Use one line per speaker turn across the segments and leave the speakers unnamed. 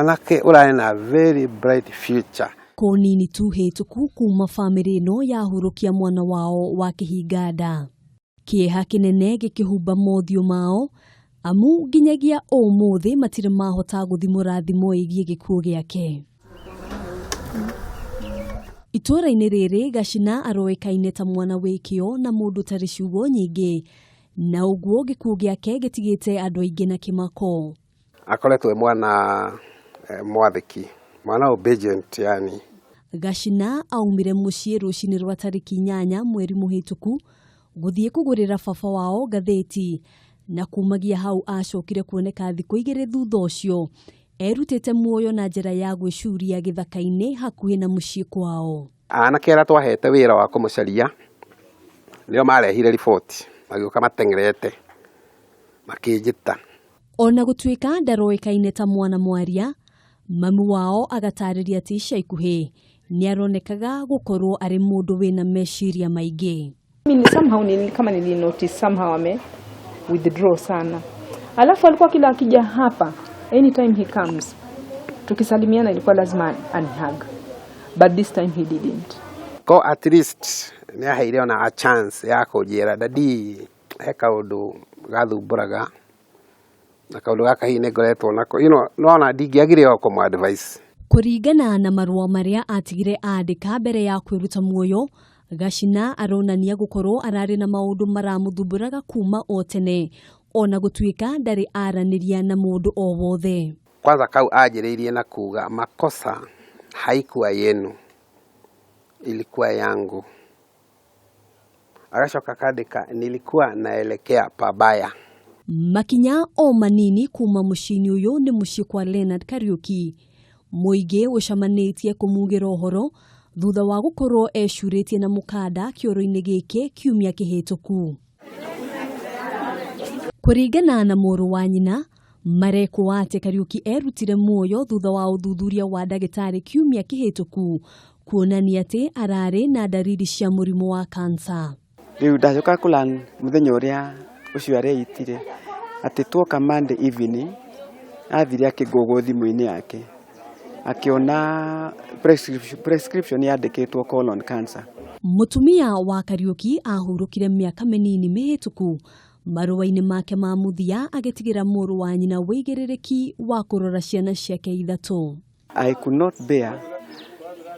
Mwanake ũrarĩ na very bright future.
Kũnini tu hĩtũku kuma bamĩrĩ ĩno yahurũkia mwana wao wa kĩhinga-nda. Kĩeha kĩnene gĩkĩhumba mothiũ mao amu nginyagia ũmũthĩ matirĩ mahota gũthimũra thimo ĩgiĩ gĩkuũ gĩake. Itũũra-inĩ rĩrĩ Gacina aroĩkaine ta mwana wĩ kĩo na mũndũ ũtarĩ ciugo nyingĩ, na ũguo gĩkuũ gĩake gĩtigĩte andũ aingĩ na kĩmako.
Akoretwo e mwana mwathĩki, mwana obedient yani.
Gacina aumire mũciĩ rũcinĩ rwa tarĩki 8 mweri mũhĩtũku gũthiĩ kũgũrĩra baba wao ngathĩti, na kumagia hau acokire kuoneka thikũ 2 thutha ũcio erutĩte muoyo na njĩra ya gwĩcuria gĩthaka-inĩ hakuhĩ na mũciĩ kwao.
Anake arĩa twahete wĩra wa kũmũcaria nĩo marehire riboti, magĩũka mateng'erete makĩnjĩta.
Ona gũtuĩka ndaroĩkaine ta mwana mwaria, mamu wao agatarĩria atĩ ica ikuhĩ nĩaronekaga gũkorwo arĩ mũndũ wĩna meciria maingĩ.
Mimi somehow kama nili notice somehow ame withdraw sana. Alafu alikuwa kila akija hapa, anytime he comes, tukisalimiana ilikuwa lazima anihug. But this time he didn't.
Ko at least nĩ aheire ona a chance ya kũnjĩra daddy he kaũndũ gathumbũraga na kaũndũ gaka hihi nĩ ngoretwo nako, nona ndingĩagire o kũmũ advice.
Kũringana na marũa marĩa atigire andĩka mbere ya kwĩruta muoyo, Gacina aronania gũkorwo ararĩ na maũndũ maramũthumbũraga kuma o tene, ona gũtuĩka ndarĩ aranĩria na mũndũ o wothe.
Kwanza kau anjĩrĩirie na kuga makosa haikuwa yenu, ilikuwa yangu. Agacoka akandĩka nilikuwa naelekea pabaya.
Makinya o manini kuma mũciĩ-inĩ ũyũ nĩ mũciĩ kwa Leonard Kariuki. Mũingĩ ũcamanĩtie kũmugĩra ũhoro thutha wa gũkorwo ecurĩtie na mũkanda kĩoro-inĩ gĩkĩ kiumia kĩhĩtũku. Kũringana na mũrũ wa nyina, marekwo atĩ Kariuki erutire muoyo thutha wa ũthuthuria wa ndagĩtarĩ kiumia kĩhĩtũku kuonania atĩ ararĩ na ndariri cia mũrimũ wa kansa.
Rĩu ndacoka kũlan mũthenya ũrĩa ũcio areitire atĩ tuoka Monday evening athire akĩngũgwo thimũ-inĩ yake akiona prescription yandĩkĩtwo colon cancer.
Mũtumia wa Kariuki ahurũkire mĩaka mĩnini mĩhĩtũku marũa-inĩ make ma mũthia agĩtigĩra mũrũ wa nyina wĩigĩrĩrĩki wa kũrora ciana ciake 3.
I could not bear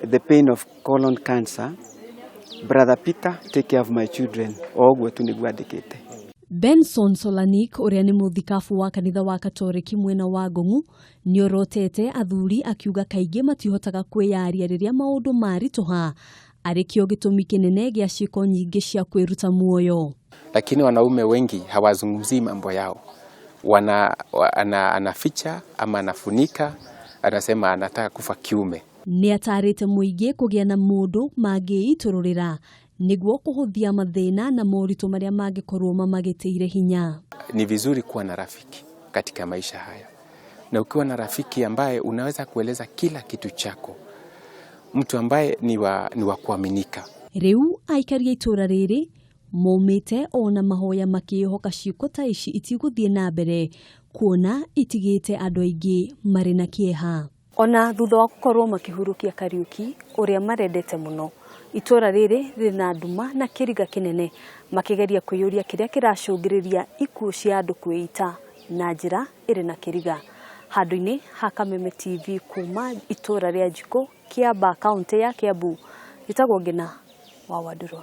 the pain of colon cancer. Brother Peter, take care of my children. O ũguo tu nĩguo andĩkĩte.
Benson Solanik ũrĩa nĩ mũthikabu wa kanitha wa Katoliki mwena wa Ngong'u nĩorotete athuri akiuga kaingĩ matihotaga kwĩyaria rĩrĩa maũndũ maritũha, arĩ kĩo gĩtũmi kĩnene gĩa ciĩko nyingĩ cia kwĩruta muoyo.
Lakini wanaume wengi hawazungumzii mambo yao, anaficha ama anafunika, anasema anataka kufa kiume.
Nĩatarĩte mũingĩ kũgĩa na mũndũ mangĩitũrũrĩra nĩguo kũhũthia mathĩna na moritũ marĩa mangĩkorwo mamagĩtĩire hinya.
Ni vizuri kuwa na rafiki katika maisha haya, na ukiwa na rafiki ambaye unaweza kueleza kila kitu chako, mtu ambaye ni wa kuaminika.
Rĩu aikari a itũũra rĩrĩ momĩte ona mahoya makĩĩhoka ciĩko ta ici itigũthiĩ na mbere kuona itigĩte andũ aingĩ marĩ na kĩeha. Ona thutha wa gũkorwo makĩhurũkia Kariuki ũrĩa marendete mũno, itũũra rĩrĩ rĩna nduma na kĩriga kĩnene makĩgeria kwĩyũria kĩrĩa kĩracũngĩrĩria ikuũ cia andũ kwĩita na njĩra ĩrĩ na kĩriga. Handũ-inĩ ha Kameme TV kuma itũũra rĩa Njikũ, Kiambaa, kaũntĩ ya Kiambu, njĩtagwo Ngina wa Wandũrũ.